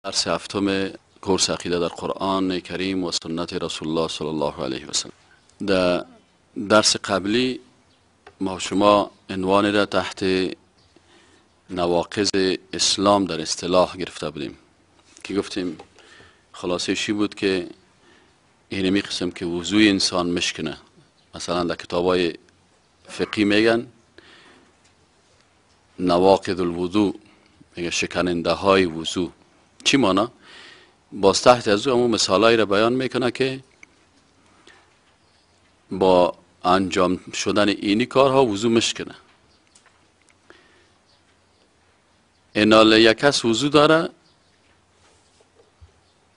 درس هفتم کورس عقیده در قرآن کریم و سنت رسول الله صلی الله علیه و سلم. در درس قبلی ما شما عنوان را تحت نواقض اسلام در اصطلاح گرفته بودیم که گفتیم خلاصه شی بود که اینمی قسم که وضوع انسان مشکنه. مثلا در کتابای فقهی میگن نواقض الوضوع، میگه شکننده های وضوع. چی مانا؟ باز تحت از او همون مثالایی را بیان میکنه که با انجام شدن اینی کارها وضوع مشکنه. انال یک کس وضوع داره،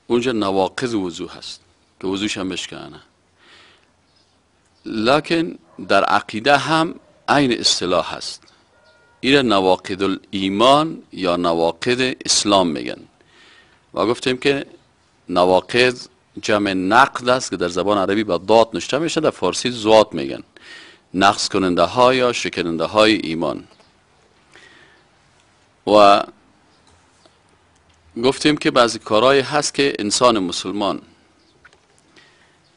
اونجا نواقض وضوع هست که وضوعش هم مشکنه. لکن در عقیده هم عین اصطلاح هست، این نواقض الایمان یا نواقض اسلام میگن. و گفتیم که نواقض جمع نقد است که در زبان عربی با دات نشته میشه، در فارسی زوات میگن، نقص کننده ها یا شکننده های ایمان. و گفتیم که بعضی کارهایی هست که انسان مسلمان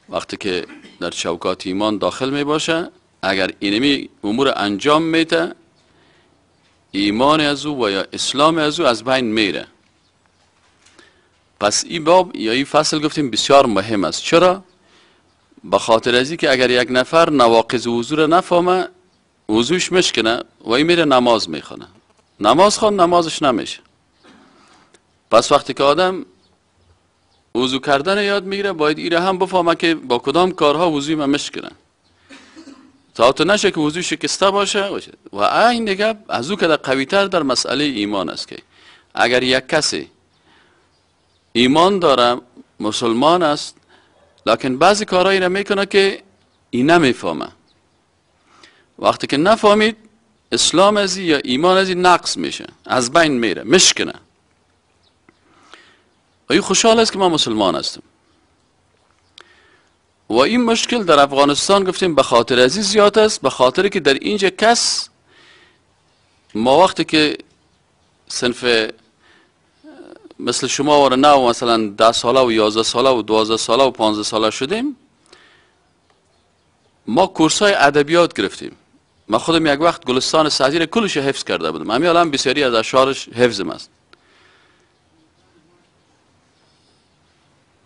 وقتی که در چوکات ایمان داخل می باشه، اگر اینمی امور انجام میده، ایمان از او و یا اسلام از او از بین میره. پس این باب یا این فصل گفتیم بسیار مهم است. چرا؟ به خاطر از که اگر یک نفر نواقض وضو را نفهمه، وضوش مشکنه و این میره نماز میخونه، نماز خوان نمازش نمیشه. پس وقتی که آدم وضو کردن یاد میگیره، باید ایره هم بفهمه که با کدام کارها وضوی من مشکنه، تا تو نشه که وضو شکسته باشه. و این دیگه از او که قوی تر در مسئله ایمان است که اگر یک کسی ایمان داره، مسلمان است، لکن بعضی کارهایی را میکنه که این نمیفهمه، وقتی که نفهمید اسلام ازی یا ایمان ازی نقص میشه، از بین میره، مشکنه. و این خوشحال است که ما مسلمان هستم. و این مشکل در افغانستان گفتیم به خاطر ازی زیاد است، به خاطر که در اینجا کس ما وقتی که صنف مثل شما واره نه مثلا 10 ساله و 11 ساله و 12 ساله و 15 ساله شدیم، ما کورس های ادبیات گرفتیم. ما خودم یک وقت گلستان سعدی را کلش حفظ کرده بودم، همین الان بسیاری از اشعارش حفظم است.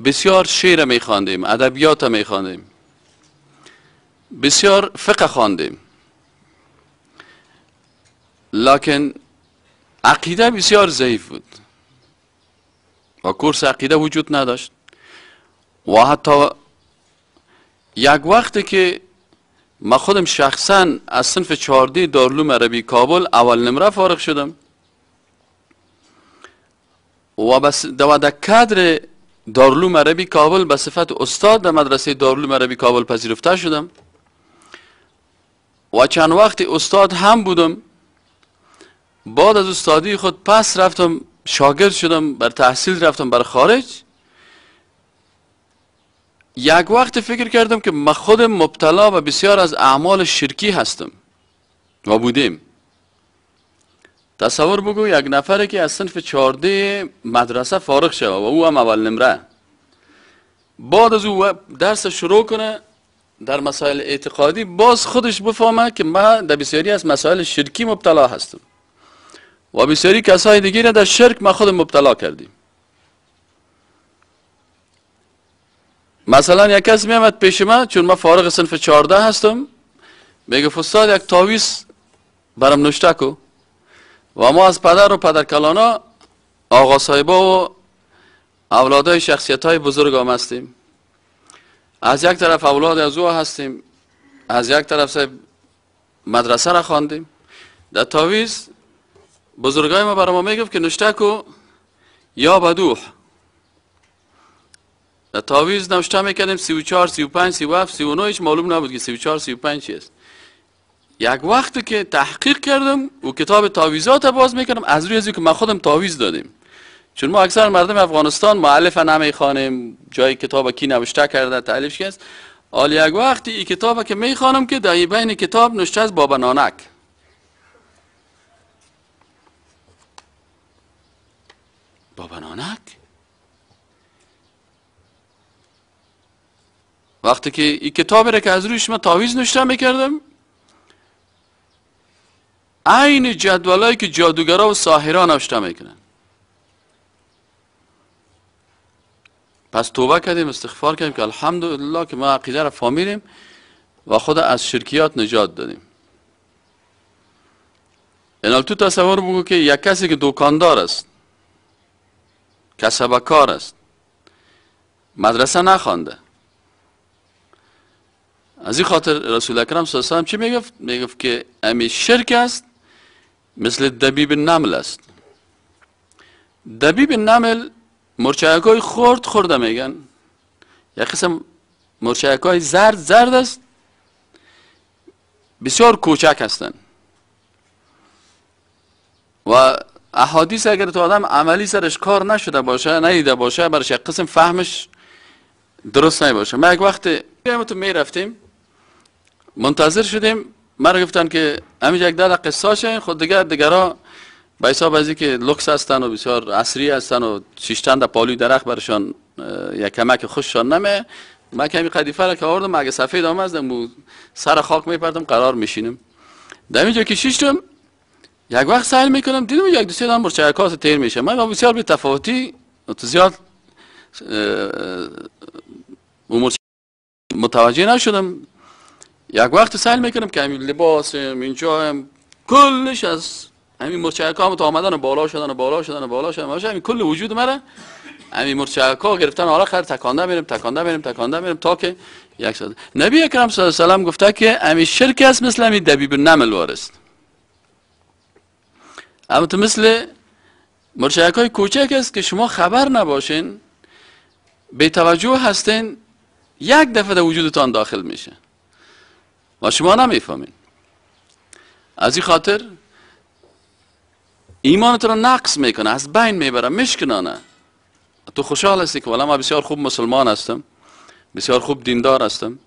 بسیار شعر میخواندیم، ادبیات میخواندیم، بسیار فقه خواندیم، لکن عقیده بسیار ضعیف بود و کورس عقیده وجود نداشت. و حتی یک وقتی که ما خودم شخصا از صنف 14 دارالعلوم عربی کابل اول نمره فارغ شدم و بس در کادر دارالعلوم عربی کابل به صفت استاد در مدرسه دارالعلوم عربی کابل پذیرفته شدم و چند وقت استاد هم بودم. بعد از استادی خود پس رفتم شاگرد شدم، بر تحصیل رفتم بر خارج. یک وقت فکر کردم که من خودم مبتلا و بسیار از اعمال شرکی هستم و بودیم. تصور بگو یک نفره که از صنف 14 مدرسه فارغ شد و او هم اول نمره، بعد از او درس شروع کنه در مسائل اعتقادی، باز خودش بفهمه که من در بسیاری از مسائل شرکی مبتلا هستم و بسیاری کسای دیگه را در شرک ما خود مبتلا کردیم. مثلا یک کس میامد پیش من، چون من فارغ صنف 14 هستم، میگه استاد یک تاویز برام نوشته کو. و ما از پدر و پدرکلانا آقا صاحبا و اولادای شخصیت های بزرگ هم هستیم. از یک طرف اولاد از او هستیم، از یک طرف صاحب مدرسه را خواندیم. در تاویز بزرگای ما برای ما میگفت که نوشته کو یا بدوح. در تاویز نوشته میکردیم 34 35 37 39، هیچ معلوم نبود که 34 35 چی است. یک وقتی که تحقیق کردم و کتاب تعویذات باز میکردم، از روی از که ما خودم تعویذ دادیم، چون ما اکثر مردم افغانستان مؤلف نمیخوانیم، جای کتاب کی نوشته کرده تالیفش است. حالا یک وقتی این کتاب که میخوانم که در بین کتاب نوشته است بابا نانک. بابا نانک. وقتی که این کتاب را که از رویش من تعویذ نوشته میکردم، عین جدولایی که جادوگرا و ساحرا نوشته میکنن. پس توبه کردیم، استغفار کردیم که الحمدلله که ما عقیده را فهمیدیم و خود از شرکیات نجات دادیم. اینال تو تصور بگو که یک کسی که دکاندار است، کسبکار است، مدرسه نخوانده، از این خاطر رسول اکرم صلی الله علیه و سلم چی میگفت؟ میگفت که امی شرک است مثل دبیب نمل است. دبیب نمل مرچک های خرد خورده میگن، یک قسم مرچک های زرد زرد است، بسیار کوچک هستند و احادیث اگر تو آدم عملی سرش کار نشده باشه، ندیده باشه، برش یک قسم فهمش درست نباشه. ما یک وقت تو می رفتیم منتظر شدیم، مرا گفتن که همین یک دل قصه شه، خود دیگه دیگرا به حساب از اینکه لوکس هستن و بسیار عصری هستن و شیشتن در پالوی درخت برشان یک کمک خوششان نمه. من کمی قدیفه را که آوردم، اگه سفید آمد سر خاک میپردم قرار میشینم. در اینجا که شیشتم یک وقت سعی میکنم، دیدم یک دو سه دان مرچکات تیر میشه. من بسیار بی تفاوتی زیاد متوجه نشدم. یک وقت سعی میکنم که همین لباس اینجا هم کلش از همین مرچک ها تا آمدن و بالا شدن و بالا شدن و بالا شدن، همین کل وجود مرا همین مرچک ها گرفتن. حالا خیر تکانده میرم تکانده میرم تکانده میرم تا که یک ساعت. نبی اکرم صلی الله علیه و سلم گفته که همین شرک است مثل همین دبیب نمل وارست. اما تو مثل مرچک های کوچک است که شما خبر نباشین، بی توجه هستین، یک دفعه در وجودتان داخل میشه و شما نمیفهمین. از این خاطر ایمانت را نقص میکنه، از بین میبره، مشکنانه. تو خوشحال هستی که والا من بسیار خوب مسلمان هستم، بسیار خوب دیندار هستم،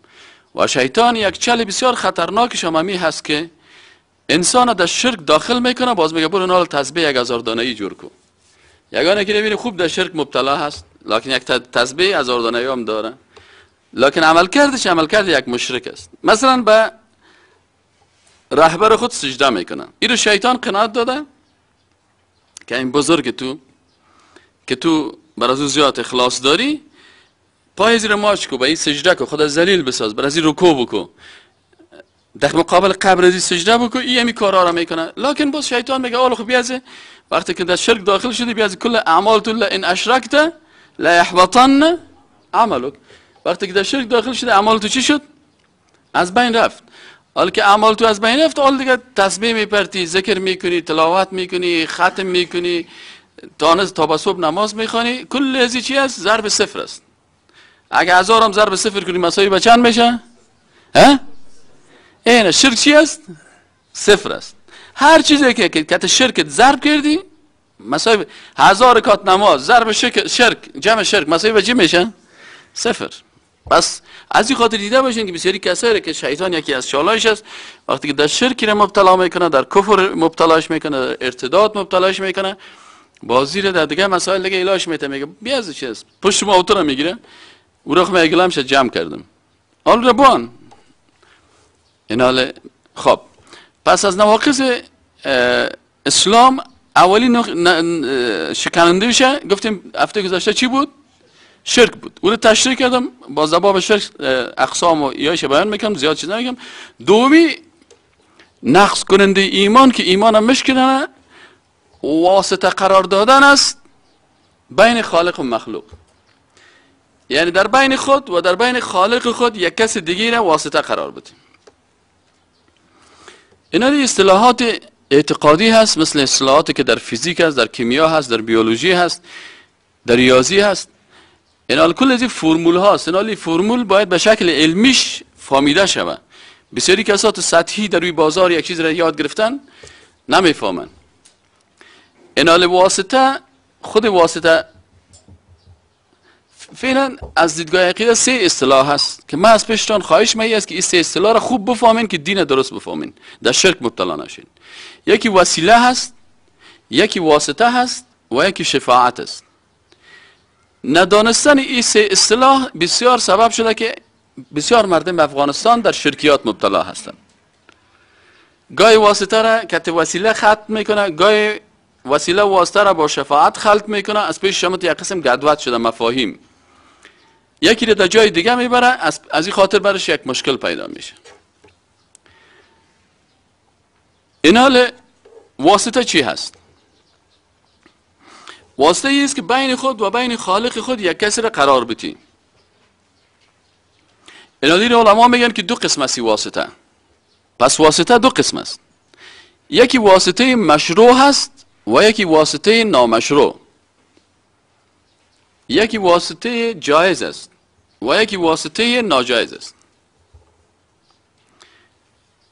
و شیطان یک چل بسیار خطرناکش هم همی هست که انسان در شرک داخل میکنه، باز میگه برو نال تسبیح 1000 دانه ای جور کو. یگانه که نبینی خوب در شرک مبتلا هست، لکن یک تسبیح 1000 دانه ای هم داره، لکن عمل کردش عمل کرد یک مشرک است. مثلا به رهبر خود سجده میکنه، این رو شیطان قناعت داده که این بزرگ تو که تو بر از او زیاد اخلاص داری، پای زیر ماچ کو، به این سجده کو، خود ذلیل بساز، بر از این رکوع بکو، در مقابل قبر از سجده بکو، این همی کارا را میکنه. لکن باز شیطان میگه آلو خب بیازه وقتی که در شرک داخل شدی، بیازه کل اعمال تو ان اشرکت لا یحبطن عملک. وقتی که در شرک داخل شده اعمال تو چی شد؟ از بین رفت. حالا که اعمال تو از بین رفت، حال دیگه تسبیح میپرتی، ذکر میکنی، تلاوت میکنی، ختم میکنی، تا به صبح نماز میخوانی، کل از چی است؟ ضرب صفر است. اگه 1000 هم ضرب صفر کنی مساوی به چند میشه؟ ها؟ اینه شرک چی است؟ صفر است. هر چیزی که کت شرکت ضرب کردی مساوی 1000 رکعت نماز ضرب شرک جمع شرک مساوی به چی میشه؟ صفر. پس از این خاطر دیده باشین که بسیاری کسایی که شیطان یکی از چالایش است، وقتی که در شرک را مبتلا میکنه، در کفر مبتلاش میکنه، در ارتداد مبتلاش میکنه، بازی را در دیگه مسائل دیگه علاج میته، میگه بیا از چی است، پشت ما اتو را میگیره، او را میگلمش جمع کردم حال ربان این حال. خب پس از نواقص اسلام اولین شکننده گفتیم هفته گذشته چی بود؟ شرک بود. او رو تشریح کردم، باز در باب شرک اقسام و ایایش بیان میکنم، زیاد چیز نمیگم. دومی نقص کننده ایمان که ایمان هم مشکنه، واسطه قرار دادن است بین خالق و مخلوق. یعنی در بین خود و در بین خالق خود یک کس دیگه را واسطه قرار بده. اینا اصطلاحات اعتقادی هست، مثل اصطلاحاتی که در فیزیک هست، در کیمیا هست، در بیولوژی هست، در ریاضی هست. اینا کل از این فرمول هاست. اینا این فرمول باید به شکل علمیش فهمیده شود. بسیاری کسات سطحی در روی بازار یک چیز را یاد گرفتن نمیفهمن. اینا واسطه، خود واسطه فعلا از دیدگاه عقیده سه اصطلاح هست که من از پیشتان خواهش می است که این سه اصطلاح را خوب بفهمین که دین درست بفهمین، در شرک مبتلا نشین. یکی وسیله هست، یکی واسطه هست، و یکی شفاعت است. ندانستن این سه اصطلاح بسیار سبب شده که بسیار مردم افغانستان در شرکیات مبتلا هستند. گاهی واسطه را که وسیله ختم میکنه، گاهی وسیله واسطه را با شفاعت خلط میکنه. از پیش شما یک قسم گدوت شده مفاهیم، یکی را در جای دیگه میبره، از این خاطر برش یک مشکل پیدا میشه. این حال واسطه چی هست؟ واسطه ای است که بین خود و بین خالق خود یک کسی را قرار بدی. این حال علما میگن که دو قسم است واسطه. پس واسطه دو قسم است، یکی واسطه مشروع هست و یکی واسطه نامشروع. یکی واسطه جایز است و یکی واسطه ناجایز است.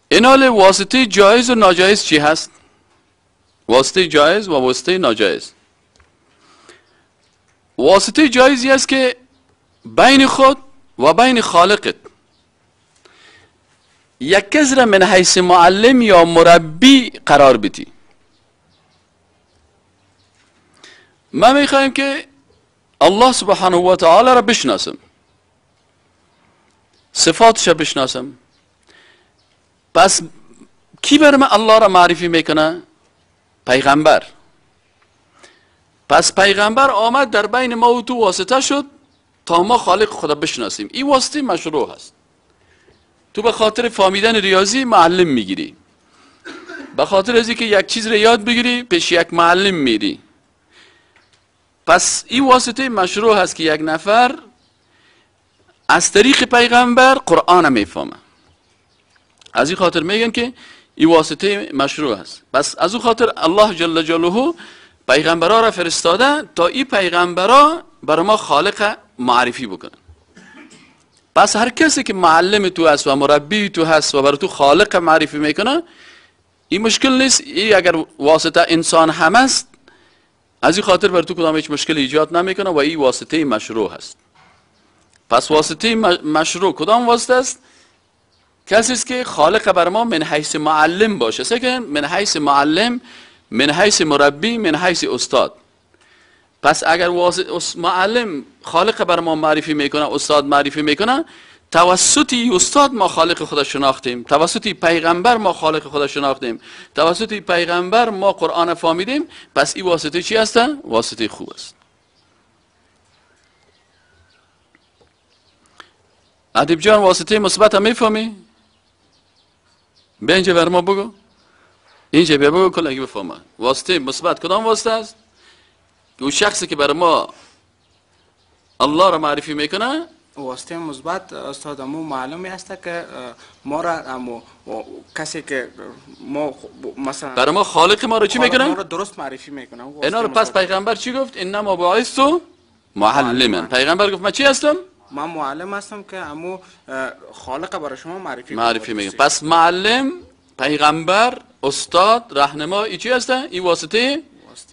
این حال واسطه جایز و ناجایز چی هست؟ واسطه جایز و واسطه ناجایز. واسطه جایزی است که بین خود و بین خالقت یک کس را من حیث معلم یا مربی قرار بدی. ما میخوایم که الله سبحانه و تعالی را بشناسم، صفاتش را بشناسم. پس کی بر من الله را معرفی میکنه؟ پیغمبر. پس پیغمبر آمد در بین ما و تو واسطه شد تا ما خالق خدا بشناسیم. این واسطه مشروع هست. تو به خاطر فهمیدن ریاضی معلم میگیری، به خاطر از اینکه یک چیز را یاد بگیری پیش یک معلم میری. پس این واسطه مشروع هست که یک نفر از طریق پیغمبر قرآن میفهمه. از این خاطر میگن که این واسطه مشروع هست. پس از اون خاطر الله جل جلاله پیغمبرا را فرستاده تا این پیغمبرا بر ما خالق معرفی بکنن. پس هر کسی که معلم تو هست و مربی تو هست و بر تو خالق معرفی میکنه، این مشکل نیست. این اگر واسطه انسان هم است، از این خاطر بر تو کدام هیچ مشکل ایجاد نمیکنه و این واسطه مشروع هست. پس واسطه مشروع کدام واسطه است؟ کسی است که خالق بر ما من حیث معلم باشه. سکن من حیث معلم، من حیث مربی، من حیث استاد. پس اگر معلم خالق بر ما معرفی میکنه، استاد معرفی میکنه، توسط استاد ما خالق خدا شناختیم، توسط پیغمبر ما خالق خدا شناختیم، توسط پیغمبر ما قرآن فهمیدیم. پس این واسطه چی هست؟ واسطه خوب است. ادیب جان واسطه مثبت هم میفهمی؟ بیا اینجا بر ما بگو، اینجا بیا بگو کل اگه بفهمه. واسطه مثبت کدام واسطه است؟ اون شخصی که بر ما الله را معرفی میکنه. واسطه مثبت استاد امو معلومی هست که ما را امو کسی که ما مثلا برای ما خالق ما را چی میکنه؟ ما را درست معرفی میکنه. اینا رو پس پیغمبر چی گفت؟ انما بعثت معلما. پیغمبر گفت من چی هستم؟ من معلم هستم که امو خالق برای شما معرفی میکنه. پس معلم، پیغمبر، استاد، راهنما، ای چی هست؟ این واسطه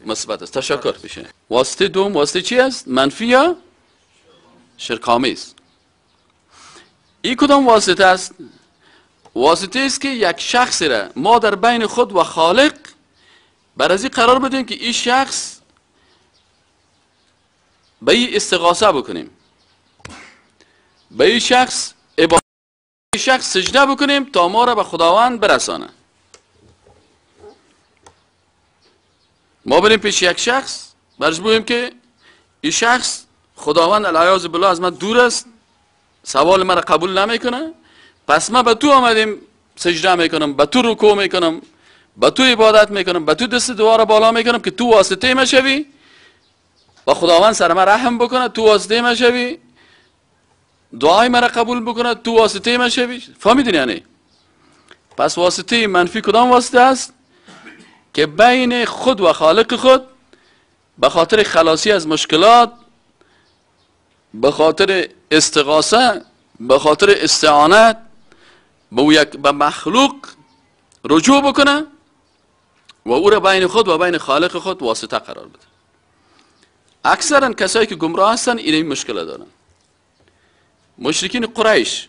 مثبت است. تشکر بشه. واسطه دوم واسطه چی است؟ منفی یا شرک‌آمیز. این کدام واسطه است؟ واسطه است که یک شخص را ما در بین خود و خالق بر از این قرار بدیم که این شخص به این استغاثه بکنیم، به این شخص عبادت، این شخص سجده بکنیم تا ما را به خداوند برسانه. ما بریم پیش یک شخص برش بگوییم که این شخص خداوند العیاذ بالله از من دور است، سوال مرا قبول نمیکنه، پس ما به تو آمدیم سجده میکنم، به تو رکوع میکنم، به تو عبادت میکنم، به تو دست دعا را بالا میکنم که تو واسطه ما شوی و خداوند سر ما رحم بکنه، تو واسطه ما شوی، دعای مرا قبول بکنه، تو واسطه ما شوی. فهمیدین یعنی؟ پس واسطه منفی کدام واسطه است؟ که بین خود و خالق خود به خاطر خلاصی از مشکلات، به خاطر استغاثه، به خاطر استعانت به مخلوق رجوع بکنه و او را بین خود و بین خالق خود واسطه قرار بده. اکثرا کسایی که گمراه هستن این مشکل دارن. مشرکین قریش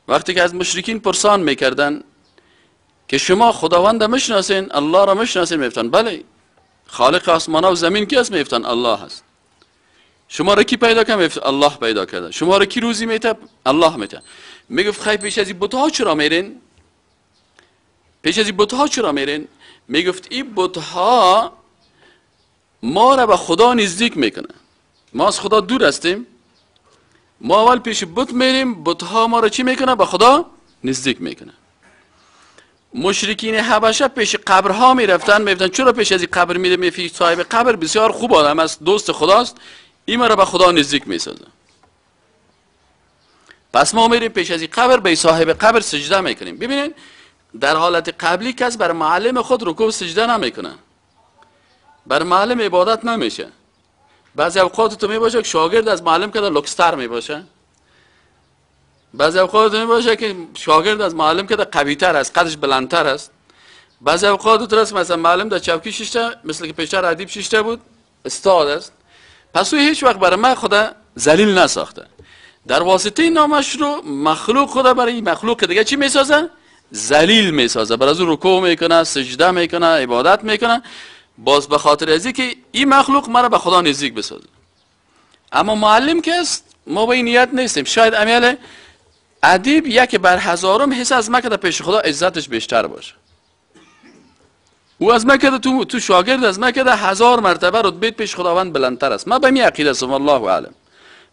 وقتی که از مشرکین پرسان میکردن که شما خداوند میشناسین، الله را میشناسین، میگفتن بله. خالق آسمان و زمین کی است؟ میگفتن الله است. شما را کی پیدا کرد؟ میگفت الله پیدا کرده. شما را کی روزی میته؟ الله میته. میگفت خیر پیش از این بت‌ها چرا میرین؟ پیش از این بت‌ها چرا میرین؟ میگفت این بت‌ها ما را به خدا نزدیک میکنه. ما از خدا دور هستیم، ما اول پیش بت میریم، بت‌ها ما را چی میکنه؟ به خدا نزدیک میکنه. مشرکین حبشه پیش قبرها میرفتن، میگفتن چرا پیش از این قبر میره؟ میفی صاحب قبر بسیار خوب آدم است، دوست خداست، این ما را به خدا نزدیک میسازه. پس ما میریم پیش از این قبر به صاحب قبر سجده میکنیم. ببینید در حالت قبلی کس بر معلم خود رکوع سجده نمیکنه، بر معلم عبادت نمیشه. بعضی اوقات تو میباشه که شاگرد از معلم که لکستر میباشه، بعضی اوقات تو میباشه که شاگرد از معلم که قویتر است، قدش بلندتر است. بعضی اوقات تو است مثلا معلم در چوکی ششته، مثل که پیشتر ادیب ششته بود، استاد است. پس او هیچ وقت برای من خدا ذلیل نساخته. در واسطه نامشروع مخلوق خدا برای مخلوق دیگه چی میسازه؟ ذلیل میسازه. برای از او رکوع میکنه، سجده میکنه، عبادت میکنه، باز به خاطر از که این مخلوق مرا به خدا نزدیک بسازه. اما معلم که است، ما به این نیت نیستیم. شاید امیال ادیب یک بر هزارم حس از مکه در پیش خدا عزتش بیشتر باشه. او از مکه تو شاگرد از مکه در هزار مرتبه رتبه پیش خداوند بلندتر است. من به می عقیده هستم، والله اعلم.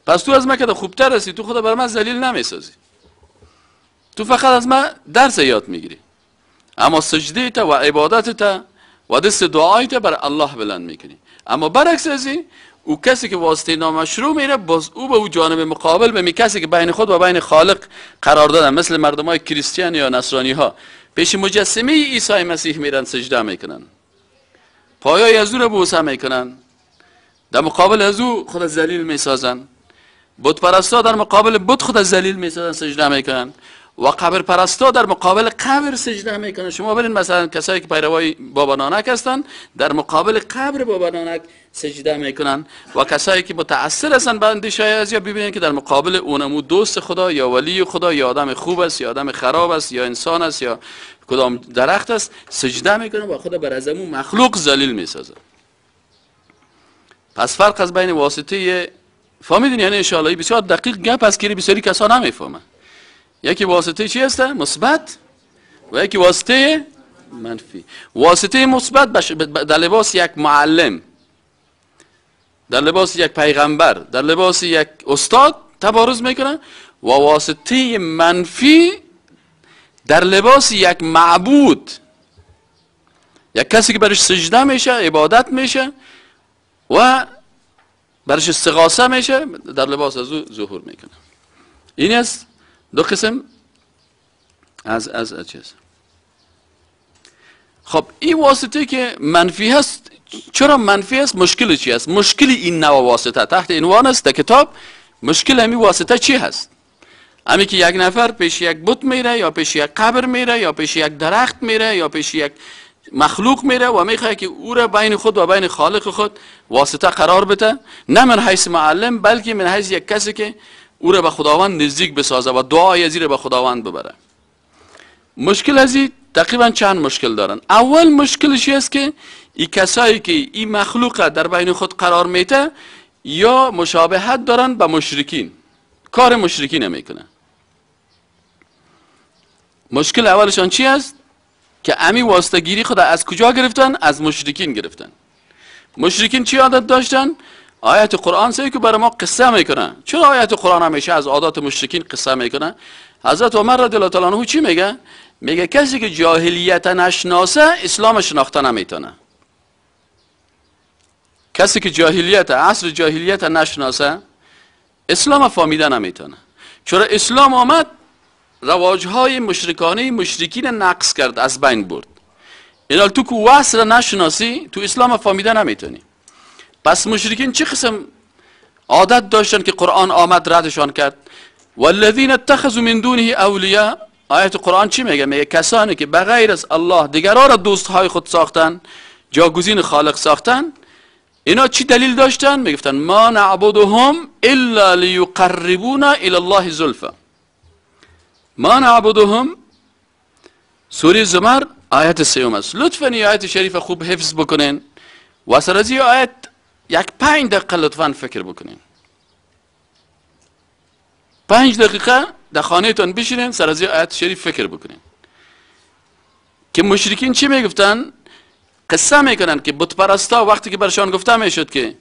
پس تو از مکه خوبتر هستی، تو خدا بر من ذلیل نمیسازی، تو فقط از من درس یاد میگیری. اما سجده تا و عبادت تا و دست دعای تا بر الله بلند میکنی. اما برعکس از این، او کسی که واسطه نامشروع میره، باز او به او جانب مقابل به می کسی که بین خود و بین خالق قرار دادن، مثل مردم های کریستیان یا نصرانی ها پیش مجسمه عیسی مسیح میرن سجده میکنن، پایای از او رو بوسه میکنن، در مقابل از او خود ذلیل میسازن. بت پرستا در مقابل بت خود ذلیل میسازن، سجده میکنن، و قبر پرستا در مقابل قبر سجده میکنن. شما ببینید مثلا کسایی که پیروای بابا نانک هستن در مقابل قبر بابا نانک سجده میکنن، و کسایی که متاثر هستن به اندیشه از یا ببینید که در مقابل اونمو دوست خدا یا ولی خدا یا آدم خوب است یا آدم خراب است یا انسان است یا کدام درخت است سجده میکنن و خدا بر از امو مخلوق ذلیل میسازه. پس فرق از بین واسطه فهمیدین؟ یعنی ان شاء الله بسیار دقیق گپ است که بسیاری کسا نمیفهمن. یکی واسطه چی هست؟ مثبت، و یکی واسطه منفی. واسطه مثبت در لباس یک معلم، در لباس یک پیغمبر، در لباس یک استاد تبارز میکنه، و واسطه منفی در لباس یک معبود، یک کسی که برش سجده میشه، عبادت میشه و برش استغاثه میشه، در لباس از او ظهور میکنه. این است دو قسم از چیز. خب این واسطه که منفی هست، چرا منفی است؟ مشکل چی است؟ مشکل این نوع واسطه تحت عنوان است در کتاب. مشکل همین واسطه چی هست؟ همین که یک نفر پیش یک بت میره یا پیش یک قبر میره یا پیش یک درخت میره یا پیش یک مخلوق میره و میخواد که او را بین خود و بین خالق خود واسطه قرار بده، نه من حیث معلم بلکه من حیث یک کسی که او را به خداوند نزدیک بسازه و دعای از به خداوند ببره. مشکل از این تقریبا چند مشکل دارن. اول مشکلش است که این کسایی که این مخلوق در بین خود قرار میته یا مشابهت دارن به مشرکین، کار مشرکین نمیکنه. مشکل اولشان چی است؟ که امی واسطه گیری خود از کجا گرفتن؟ از مشرکین گرفتن. مشرکین چی عادت داشتن؟ آیت قرآن سه که برای ما قصه میکنه. چرا آیت قرآن همیشه از عادات مشرکین قصه میکنه؟ حضرت عمر رضی الله تعالی عنه چی میگه؟ میگه کسی که جاهلیت نشناسه اسلام شناخته نمیتونه. کسی که جاهلیت، عصر جاهلیت نشناسه اسلام فهمیده نمیتونه. چرا اسلام آمد رواجهای مشرکانه مشرکین نقص کرد، از بین برد. اینا تو که عصر نشناسی تو اسلام فهمیده نمیتونی. پس مشرکین چه قسم عادت داشتن که قرآن آمد ردشان کرد؟ والذین اتخذوا من دونه اولیاء. آیت قرآن چی میگه؟ میگه کسانی که بغیر از الله دیگران را دوستهای خود ساختن، جاگزین خالق ساختن، اینا چی دلیل داشتن؟ میگفتن ما نعبدهم الا لیقربونا الی الله زلفا. ما نعبدهم، سوره زمر آیت 3 است. لطفا این آیت شریف خوب حفظ بکنین و سر از این آیت یک 5 دقیقه لطفا فکر بکنین. 5 دقیقه در خانه تان بشینین سر از این آیت شریف فکر بکنین که مشرکین چی میگفتن؟ قصه میکنن که بت پرستا وقتی که برشان گفته میشد که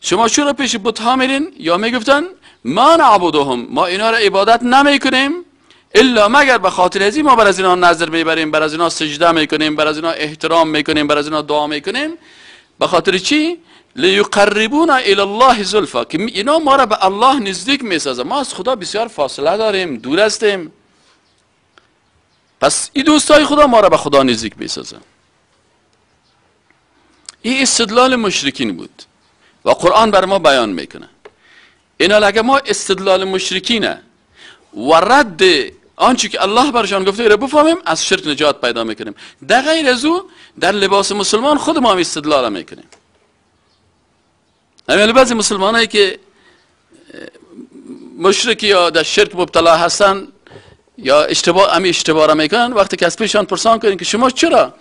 شما چرا پیش بت ها میرین، یا میگفتن ما نعبدهم، ما اینا را عبادت نمیکنیم الا مگر به خاطر از این ما بر از اینا نظر میبریم، بر از اینا سجده میکنیم، بر از اینا احترام میکنیم، بر از اینا دعا میکنیم. به خاطر چی؟ لیقربونا الی الله زلفا، که اینا ما را به الله نزدیک میسازه. ما از خدا بسیار فاصله داریم، دور هستیم، پس این دوستای خدا ما را به خدا نزدیک میسازه. این استدلال مشرکین بود و قرآن بر ما بیان میکنه. اینا اگه ما استدلال مشرکینه و رد آنچه که الله برشان گفته را بفهمیم، از شرک نجات پیدا میکنیم. در غیر از او در لباس مسلمان خود ما هم استدلال میکنیم. همین بعضی مسلمانایی که مشرک یا در شرک مبتلا هستن یا اشتباه امی اشتباه را میکنن، وقتی که از پیشان پرسان کنین که شما چرا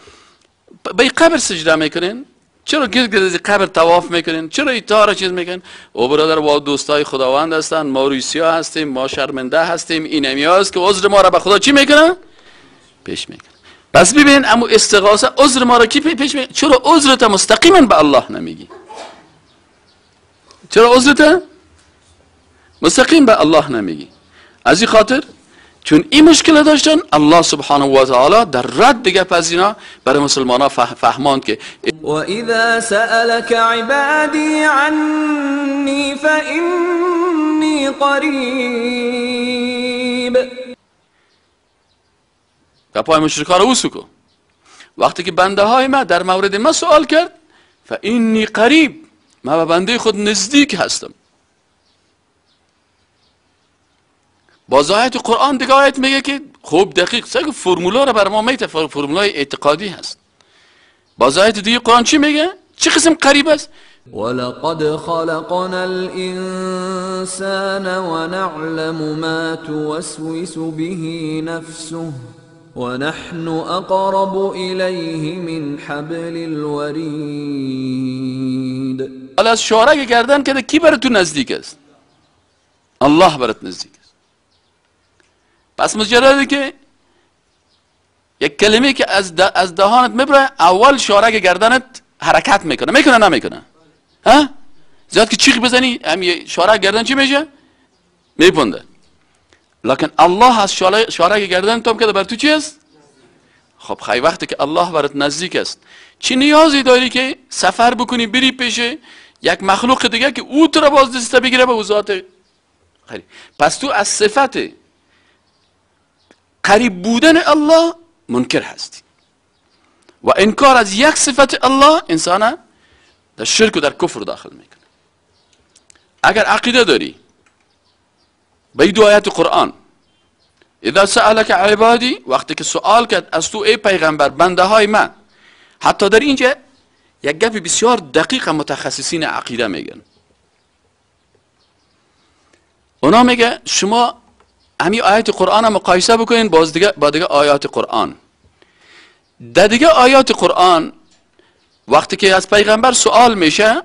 به قبر سجده میکنین، چرا گرد گرد از قبر طواف میکنین، چرا ایتا چیز میکنین؟ او برادر با دوستای خداوند هستن، ما روسیا هستیم، ما شرمنده هستیم، این امیاز که عذر ما را به خدا چی میکنن؟ پیش میکنن. پس ببین امو استغاثه عذر ما را کی پیش میکنه؟ چرا عذرت مستقیما به الله نمیگی؟ چرا عذرت مستقیم به الله نمیگی؟ از این خاطر چون این مشکل داشتن، الله سبحانه و تعالی در رد دیگه پس اینا برای مسلمان ها فهماند که و اذا سألك عبادی عنی فإنی قریب. گپای مشرکا رو اوسو کو. وقتی که بنده های ما در مورد ما سوال کرد، فإنی قریب، ما به بنده خود نزدیک هستم. باز آیت قرآن دیگه آیت میگه که خوب دقیق سگ فرمولا رو بر ما میته، فرمولای اعتقادی هست. باز آیت دیگه قرآن چی میگه؟ چه قسم قریب است؟ ولقد خلقنا الانسان ونعلم ما توسوس به نفسه ونحن اقرب الیه من حبل الورید. حالا از شعره گردن که کی برات نزدیک است؟ الله برات نزدیک است. پس مجرده که یک کلمه که از دهانت میبره، اول شارک گردنت حرکت میکنه. میکنه نمیکنه؟ ها؟ زیاد که چیخ بزنی هم شارک گردن چی میشه؟ میپنده. لکن الله از شارک گردن تو هم که بر تو چی است؟ خب خیلی وقتی که الله برات نزدیک است، چی نیازی داری که سفر بکنی بری پیش یک مخلوق دیگه که او تو را باز دسته بگیره به او ذات خیلی. پس تو از صفت قریب بودن الله منکر هستی و انکار از یک صفت الله انسان در شرک و در کفر داخل میکنه. اگر عقیده داری به دو آیت قرآن، اذا سألك عبادی، وقتی که سوال کرد از تو ای پیغمبر بنده های من، حتی در اینجا یک گپ بسیار دقیق متخصصین عقیده میگن. اونا میگه شما همین آیات قرآن مقایسه بکنین باز دیگه با دیگه آیات قرآن. در دیگه آیات قرآن وقتی که از پیغمبر سوال میشه،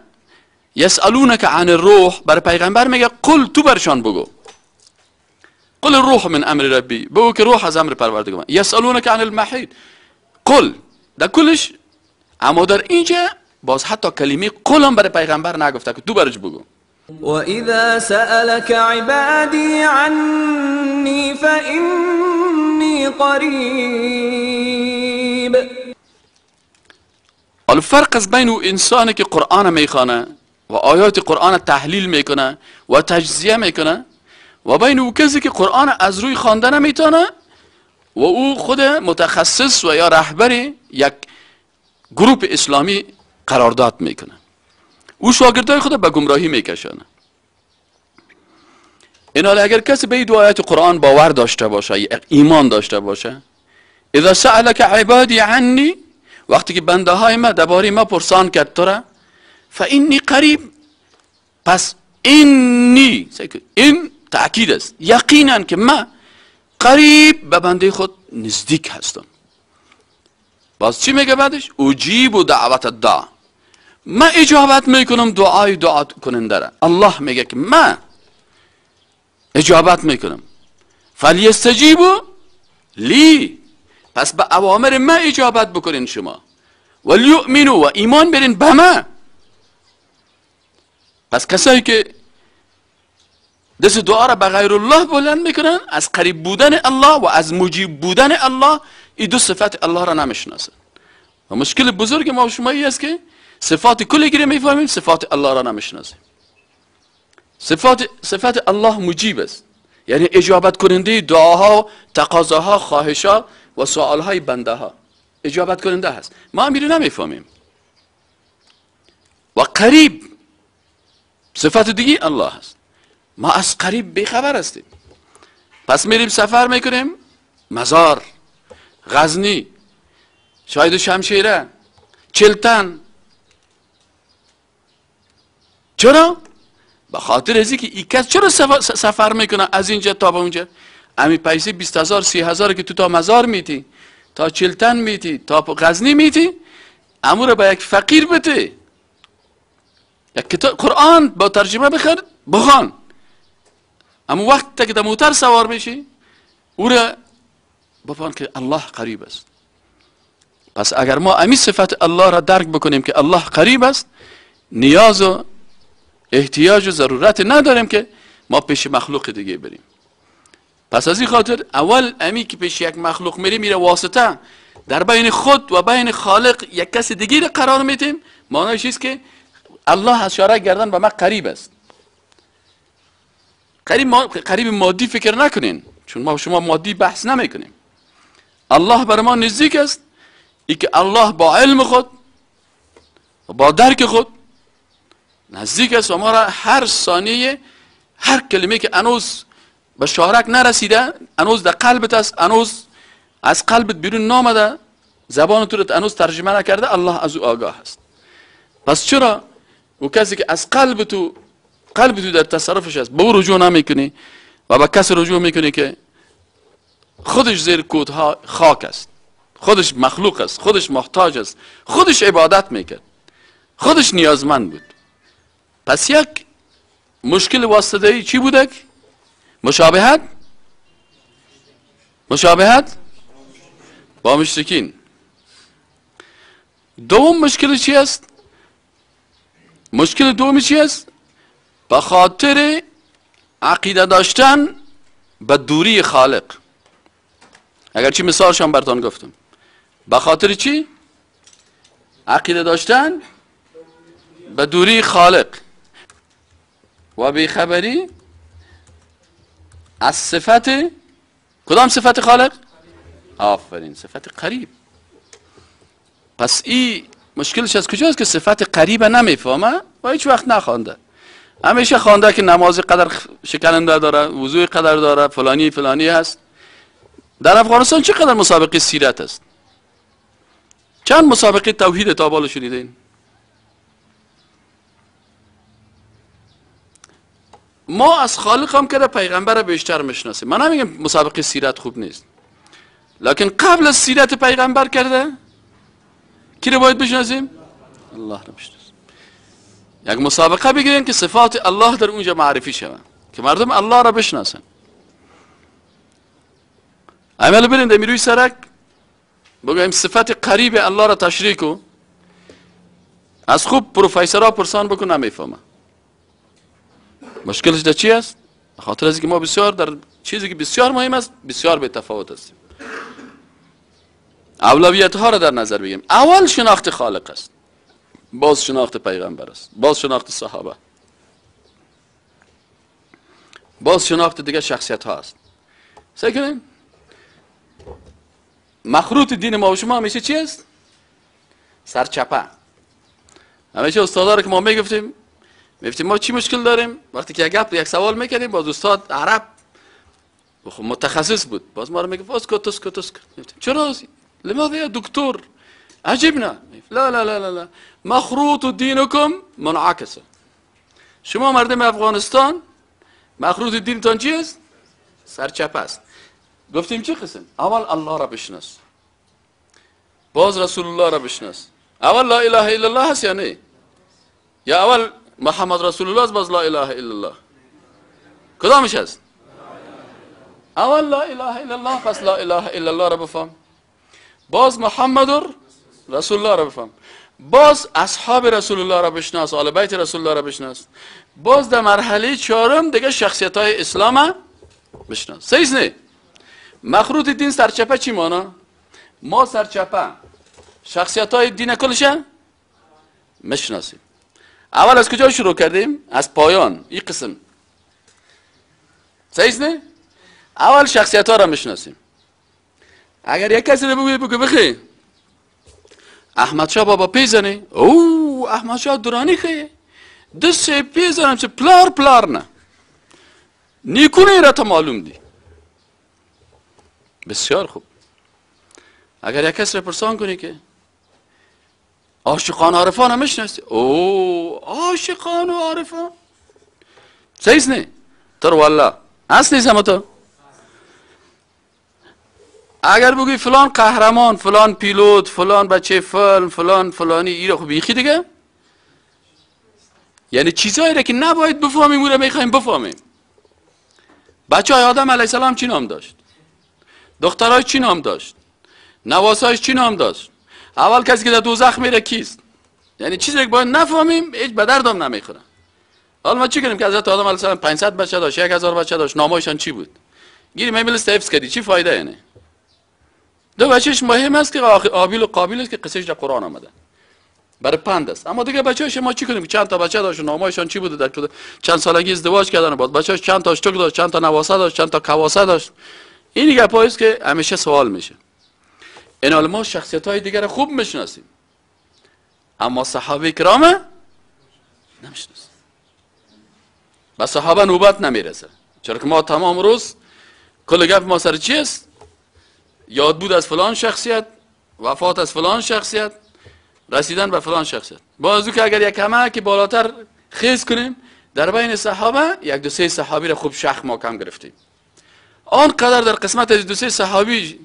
یسألونک عن الروح، بر پیغمبر میگه قل، تو برشان بگو قل الروح من امر ربی، بگو که روح از امر پروردگار من. یسألونک عن المحید قل، در کلش. اما در اینجا باز حتی کلمه قل هم برای پیغمبر نگفته که تو برش بگو. وَإِذَا سَأَلَكَ عِبَادِي عَنِّي فَإِنِّي قَرِيبٌ. الفرق از بین انسانی که قرآن میخوانه و آیات قرآن تحلیل میکنه و تجزیه میکنه و بین او کسی که قرآن از روی خواندن نمیتونه و او خود متخصص و یا رهبر یک گروپ اسلامی قرارداد میکنه، او شاگردای خود به گمراهی میکشانه. این حال اگر کسی به دو آیات قرآن باور داشته باشه، ایمان داشته باشه، اذا سألك عبادی عنی، وقتی که بنده های ما درباره ما پرسان کرد تو را، فانی قریب، پس اینی، این تأکید است، یقینا که ما قریب به بنده خود نزدیک هستم. باز چی میگه بعدش؟ اجیب دعوت الداع، من اجابت میکنم دعای دعا کننده را. الله میگه که من اجابت میکنم. فلیستجیبوا لی، پس به اوامر من اجابت بکنین شما، ولیؤمنوا، و ایمان برین به من. پس کسایی که دست دعا را به غیر الله بلند میکنن، از قریب بودن الله و از مجیب بودن الله، این دو صفت الله را نمیشناسن. و مشکل بزرگ ما و شما ای است که صفات کلی گیره میفهمیم، صفات الله را نمیشناسیم. صفت الله مجیب است، یعنی اجابت کننده دعاها، تقاضاها، خواهشها و سوالهای بنده ها اجابت کننده هست. ما هم نمیفهمیم. و قریب صفت دیگه الله هست، ما از قریب بیخبر هستیم. پس میریم سفر میکنیم، مزار، غزنی، شاید شمشیره، چلتن. چرا؟ به خاطر از اینکه این کس چرا سفر میکنه از اینجا تا به اونجا؟ امی پیسه 20,000 30,000 که تو تا مزار میتی، تا چلتن میتی، تا غزنی میتی، امو رو به یک فقیر بده، یک کتاب قرآن با ترجمه بخر بخوان. اما وقت که در موتر سوار میشی او را بفهم که الله قریب است. پس اگر ما امی صفت الله را درک بکنیم که الله قریب است، نیاز و احتیاج و ضرورت نداریم که ما پیش مخلوق دیگه بریم. پس از این خاطر اول امی که پیش یک مخلوق میره، میره واسطه در بین خود و بین خالق یک کس دیگه را قرار میدیم. معنیش است که الله از شارع گردن به ما قریب است. قریب مادی فکر نکنین، چون ما شما مادی بحث نمیکنیم. الله بر ما نزدیک است، ای که الله با علم خود و با درک خود نزدیک است و ما را هر ثانیه، هر کلمه که هنوز به شارک نرسیده، هنوز در قلبت است، هنوز از قلبت بیرون نامده، زبان تو رو هنوز ترجمه نکرده، الله از او آگاه است. پس چرا او کسی که از قلب تو، قلب تو در تصرفش است، به او رجوع نمیکنی و به کسی رجوع میکنی که خودش زیر کودها خاک است، خودش مخلوق است، خودش محتاج است، خودش عبادت میکرد، خودش نیازمند بود. پس یک مشکل واسطه‌ای چی بوده؟ مشابهت، مشابهت با مشرکین. دوم مشکل چی است؟ مشکل دوم چی است؟ به خاطر عقیده داشتن به دوری خالق. اگرچه مثالش هم براتون گفتم. به خاطر چی؟ عقیده داشتن به دوری خالق و بیخبری از صفت کدام صفت خالق؟ آفرین، صفت قریب. پس این مشکلش از کجاست که صفت قریب نمیفهمه و هیچ وقت نخوانده. همیشه خوانده که نماز قدر شکننده داره، وضوع قدر داره، فلانی فلانی هست. در افغانستان چقدر مسابقه سیرت است؟ چند مسابقه توحید تا بالا شنیدین؟ ما از خالق هم که پیغمبر بیشتر میشناسیم. من نمیگم مسابقه سیرت خوب نیست، لکن قبل از سیرت پیغمبر کرده کی رو باید بشناسیم؟ الله رو بشناسیم. یک مسابقه بگیریم که صفات الله در اونجا معرفی شود که مردم الله را بشناسن. عمل بریم در میروی سرک بگویم صفت قریب الله را تشریح کو، از خوب پروفسورها پرسان بکن نمیفهمه. مشکلش در چی است؟ خاطر از اینکه ما بسیار در چیزی که بسیار مهم است بسیار به تفاوت هستیم. اولویت ها را در نظر بگیریم. اول شناخت خالق است، باز شناخت پیغمبر است، باز شناخت صحابه، باز شناخت دیگه شخصیت ها است. سعی کنیم مخروط دین ما و شما همیشه چی است؟ سرچپه. همیشه استادا رو که ما میگفتیم ما چی مشکل داریم؟ وقتی که یک سوال میکردیم باز استاد عرب متخصص بود، باز ما رو میگفت اسکت اسکت اسکت. چرا؟ لماذا يا دكتور؟ عجبنا. لا لا لا لا لا، مخروط دینکم منعکسه. شما مردم افغانستان مخروط دینتان چی است؟ سرچپه است. گفتیم چه قسم؟ اول الله را بشناس، باز رسول الله را بشناس. اول لا اله الا الله هست یا نه؟ یا اول محمد رسول الله است باز لا اله الا الله؟ کدامش است؟ اول لا اله الا الله، پس لا اله الا الله را بفهم، باز محمد رسول الله را بفهم، باز اصحاب رسول الله را بشناس، آل بیت رسول الله را بشناس، باز در مرحله چهارم دیگه شخصیت های اسلام بشناس. صحیح نه؟ مخروط دین سرچپه چی مانا؟ ما سرچپه شخصیت های دین کلش مشناسیم. اول از کجا شروع کردیم؟ از پایان این قسم. صحیح نه؟ اول شخصیت ها را میشناسیم. اگر یک کسی رو بگوی بگو بخی احمد شاه بابا پیزنی، او احمد شاه درانی خیه دست پیزنم چه پلار پلار نه نیکونه را تا معلوم دی. بسیار خوب. اگر یک کسی رو پرسان کنی که عاشقان عارفان هم میشناسی، او عاشقان و عارفان، صحیح نه؟ تر والله هست نیست تو. اگر بگوی فلان قهرمان، فلان پیلوت، فلان بچه فلان فلان فلانی، ایره خب بیخی دیگه، یعنی چیزایی را که نباید بفهمیم او را میخوایم بفهمیم. بچه های آدم علیه السلام چی نام داشت؟ دخترای چی نام داشت؟ نواسایش چی نام داشت؟ اول کسی که در دوزخ میره کیست؟ یعنی چیزی که باید نفهمیم هیچ به دردم نمیخوره. حالا ما چی کنیم که حضرت آدم علیه السلام 500 بچه داشت، 1000 بچه داشت، نامایشان چی بود؟ گیریم ایمیل حفظ کردی، چی فایده؟ یعنی دو بچهش مهم است که آبیل و قابیل است که قصهش در قرآن آمده، برای پند است. اما دیگه بچه‌ش ما چی کنیم؟ چند تا بچه داشت، نامایشان چی بوده، در چند سالگی ازدواج کردن، بعد بچه‌ش چند تا اشتک داشت، چند تا نواسه داشت، چند تا کواسه داشت. این گپایی است که همیشه سوال میشه. این حال ما شخصیت‌های دیگر رو خوب میشناسیم، اما صحابه کرام نمیشناسیم. به صحابه نوبت نمیرسه، چرا که ما تمام روز کل گپ ما سر چی است؟ یاد بود از فلان شخصیت، وفات از فلان شخصیت، رسیدن به فلان شخصیت. بازو که اگر یک همه که بالاتر خیز کنیم در بین صحابه، یک دو سه صحابی را خوب شخ ما کم گرفتیم. آنقدر در قسمت از دو سه صحابی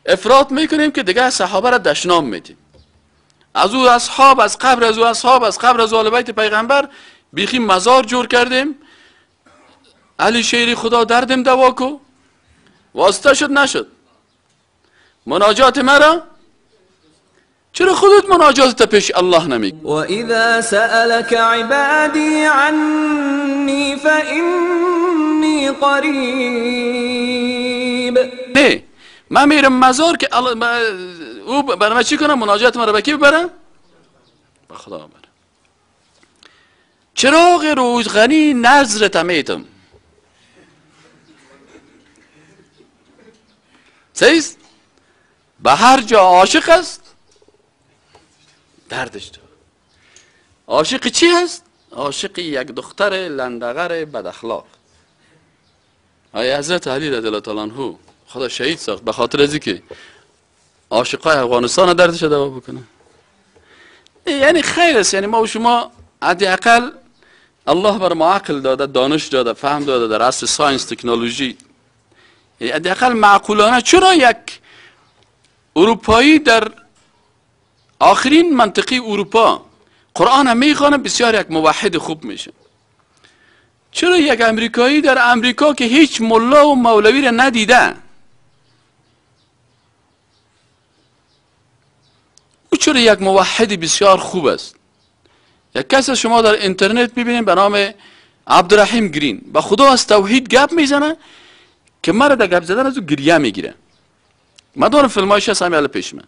افراط میکنیم که دیگه صحابه را دشنام میدیم. از او اصحاب، از قبر از او اصحاب، از قبر از آل بیت پیغمبر بیخی مزار جور کردیم. علی شیری خدا دردم دوا کو، واسطه شد نشد. مناجات مرا چرا خودت مناجات پیش الله نمی؟ وإذا سألك عبادي عني فإني قریب. نه من میرم مزار که او برای من چی کنم؟ مناجات مرا به کی ببرم؟ به خدا ببرم. چراغ روزغنی نظرت میتم. سیست به هر جا عاشق است دردش تو. عاشق چی هست؟ عاشق یک دختر لندغر بد اخلاق. آیا حضرت علی رضی الله تعالی عنه خدا شهید ساخت به خاطر از اینکه عاشقای افغانستان دردش دوا بکنه؟ یعنی خیر است. یعنی ما و شما حداقل الله بر ما عقل داده، دانش داده، فهم داده، در عصر science تکنولوژی، یعنی حداقل معقولانه چرا یک اروپایی در آخرین منطقه اروپا قرآن هم میخوانه بسیار یک موحد خوب میشه؟ چرا یک امریکایی در امریکا که هیچ ملا و مولوی را ندیده، او چرا یک موحد بسیار خوب است؟ یک کس از شما در اینترنت میبینیم به نام عبدالرحیم گرین، با خدا از توحید گپ میزنه که مرا در گپ زدن از او گریه میگیره. من دارم فیلمایش هست همین پیش من.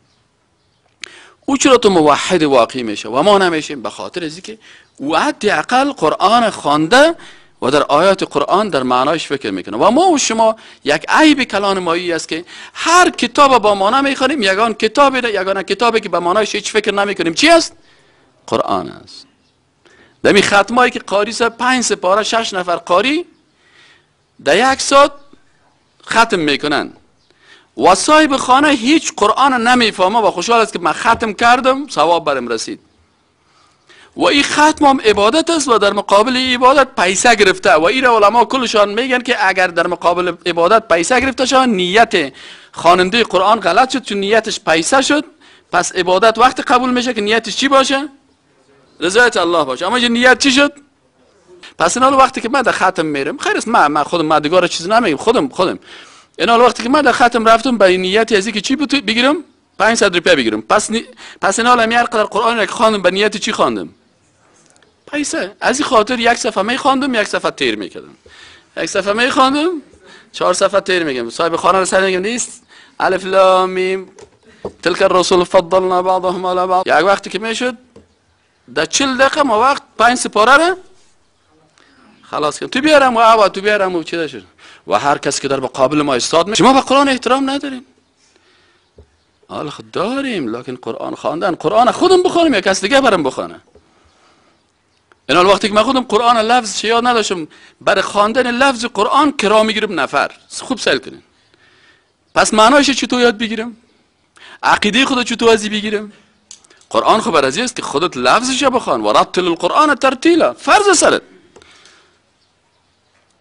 او چرا تو موحد واقعی میشه و ما نمیشیم؟ به خاطر از اینکه او حداقل قرآن خوانده و در آیات قرآن در معنایش فکر میکنه. و ما و شما یک عیب کلان مایی است که هر کتاب با معنا میخوانیم، یگان کتابی یگان کتابی که به معنایش هیچ فکر نمیکنیم چی است؟ قرآن است. در این ختمایی که قاری صاحب 5 سپاره 6 نفر قاری در یک ساعت ختم میکنن و صاحب خانه هیچ قرآن نمیفهمه و خوشحال است که من ختم کردم، ثواب برم رسید. و این ختم هم عبادت است و در مقابل عبادت پیسه گرفته و این علما کلشان میگن که اگر در مقابل عبادت پیسه گرفته شد، نیت خواننده قرآن غلط شد، چون نیتش پیسه شد، پس عبادت وقت قبول میشه که نیتش چی باشه؟ رضایت الله باشه. اما یه نیت چی شد؟ پس اینا وقتی که من در ختم میرم، خیر است، من خودم مدگار چیز نمیگم، خودم اینا وقتی که من در ختم رفتم به نیت از اینکه چی بگیرم؟ 500 روپیه بگیرم. پس اینا هر قدر قرآن را که خواندم به نیت چی خواندم؟ پیسه. از این خاطر یک صفحه می خواندم، یک صفحه تیر میکردم، یک صفحه می خواندم، 4 صفحه تیر میگم. صاحب خانه را سر میگم نیست الف لام میم تلك الرسل فضلنا بعضهم على بعض. یک وقتی که میشد در 40 دقیقه ما وقت 5 سپاره را خلاص کردم. تو بیارم و آوا تو بیارم و چی شد. و هر کس که در مقابل ما استاد می، شما به قرآن احترام ندارین. حالا خود داریم، لکن قرآن خواندن، قرآن خودم بخوانم یا کس دیگه برم بخوانه. این وقتی که من خودم قرآن لفظ یاد نداشتم، برای خواندن لفظ قرآن کرا میگیرم نفر. خوب سیل کنین. پس معنایش چطور یاد بگیرم؟ عقیده خود چطور ازی بگیرم؟ قرآن خب از است که خودت لفظش بخوان و رتل القرآن ترتیلا، فرض سرت.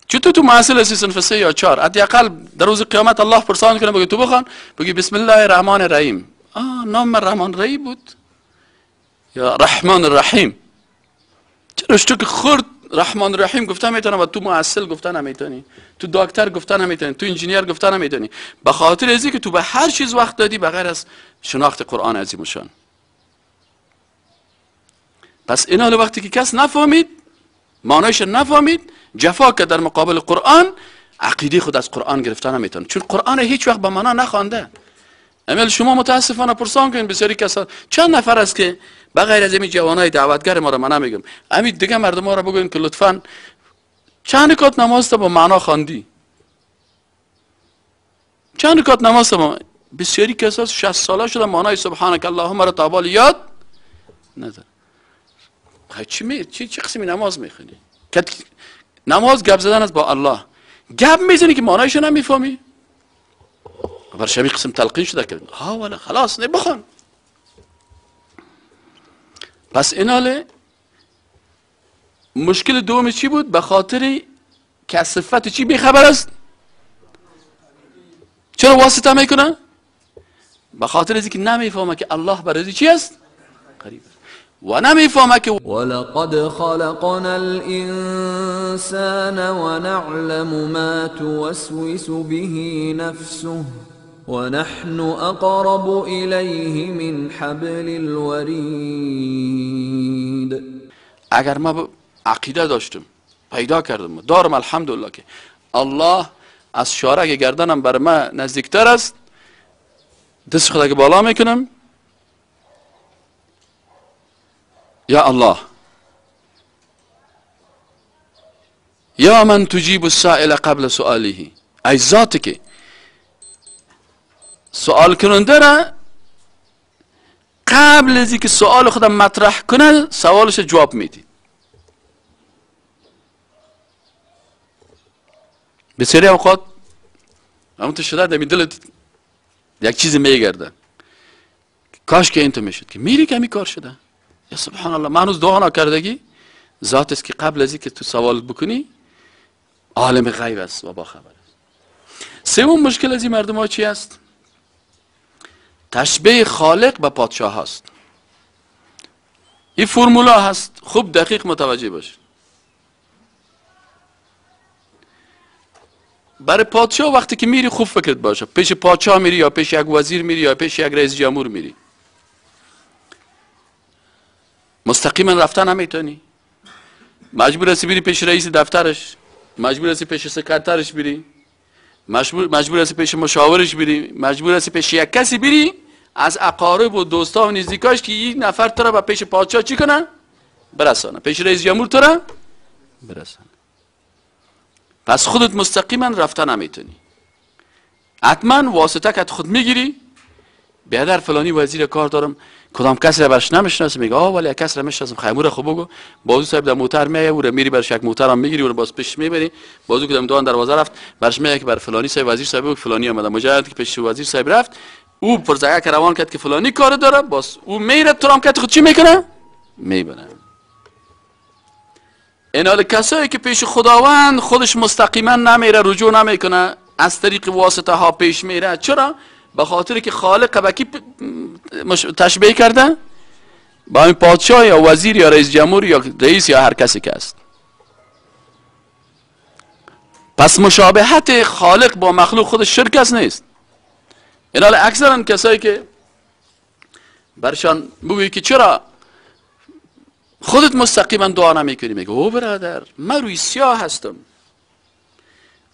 چطور تو محصل هستی صنف 3 یا 4، حداقل در روز قیامت الله پرسان کنه بگه تو بخوان، بگی بسم الله الرحمن الرحیم. نام من رحمان رحیم بود یا رحمان الرحیم؟ چرا تو که خرد رحمان الرحیم گفته میتونم و تو محصل گفته نمیتونی، تو دکتر گفته نمیتونی، تو انجینیر گفته نمیتونی، به خاطر ازی که تو به هر چیز وقت دادی بغیر از شناخت قرآن عظیم الشان. پس اینا وقتی که کس نفهمید، معنایش نفهمید، جفا که در مقابل قرآن، عقیده خود از قرآن گرفته نمیتونه، چون قرآن هیچ وقت به معنا نخوانده. امیل شما متاسفانه پرسان کنین بسیاری کسان، چند نفر است که بغیر از این جوانای دعوتگر ما را من نمیگم، همین دیگه مردم ما را بگوین که لطفاً چند رکعت نماز تا با معنا خواندی؟ چند رکعت نماز تا؟ بسیاری کسان 60 ساله شده معنای سبحانک اللهم را تا حال یاد نداره. چی قسمی نماز میخونی؟ نماز گپ زدن است با الله، گپ میزنی که معنایش نمیفهمی. بر شبیه قسم تلقین شده که ها ولی خلاص نه بخوان. پس ایناله مشکل دوم چی بود؟ به خاطر که از صفت چی بیخبر است؟ چرا واسطه میکنه؟ به خاطر از اینکه نمیفهمه که الله برای چی است؟ قریب است. و نمیفهمه که ولقد خلقنا الانسان ونعلم ما توسوس به نفسه ونحن اقرب الیه من حبل الورید. اگر ما عقیده داشتم، پیدا کردم، دارم الحمدلله که الله از شارع گردنم بر من نزدیکتر است، دست خود که بالا میکنم، یا الله یا من تجیب السائل قبل سؤاله، ای ذاتی که سوال کننده را قبل از اینکه سوال خودم مطرح کنه سوالش جواب میدی. بسیاری اوقات همونطور شده در دلت یک چیزی میگرده، کاش که اینطور میشد که میری که همی کار شده. یا سبحان الله، من هنوز دعا نکردگی ذات است که قبل از اینکه تو سوال بکنی عالم غیب است و با خبر است. سوم مشکل از این مردم ها چی است؟ تشبیه خالق به پادشاه هست. این فرمولا هست، خوب دقیق متوجه باشید. برای پادشاه وقتی که میری خوب فکرت باشه، پیش پادشاه میری یا پیش یک وزیر میری یا پیش یک رئیس جمهور میری، مستقیما رفتن نمیتونی، مجبور هستی بری پیش رئیس دفترش، مجبور هستی پیش سکرترش بری، مجبور هستی پیش مشاورش بری، مجبور هستی پیش یک کسی بری از اقارب و دوستا و نزدیکاش که این نفر تو را به پیش پادشاه چی کنه؟ برسانه، پیش رئیس جمهور تو را برسانه. پس خودت مستقیما رفتن نمیتونی، حتما واسطه که خود میگیری. بیادر فلانی وزیر کار دارم، کدام کسی را برش نمیشناسم، میگه آه ولی کسی را میشناسم، خیمور خوب بگو. بازو صاحب در موتر میایه، او را میری برش یک موتر هم میگیری، او را باز پیش میبری. بازو که دم دوان دروازه رفت برش میگه که بر فلانی صاحب وزیر صاحب بگو فلانی آمده. مجرد که پیش وزیر صاحب رفت، او پرزگه که روان کرد که فلانی کار داره، باز او میره تو هم که خود چی میکنه؟ میبره. این حال کسایی که پیش خداوند خودش مستقیما نمیره، رجوع نمیکنه، از طریق واسطه ها پیش میره. چرا؟ به خاطر که خالق به کی تشبیه کرده؟ با این پادشاه یا وزیر یا رئیس جمهور یا رئیس یا هر کسی که است. پس مشابهت خالق با مخلوق خود شرک است نیست. اینا اکثرا کسایی که برشان بگویی که چرا خودت مستقیما دعا نمیکنی، میگه او برادر من روی سیاه هستم،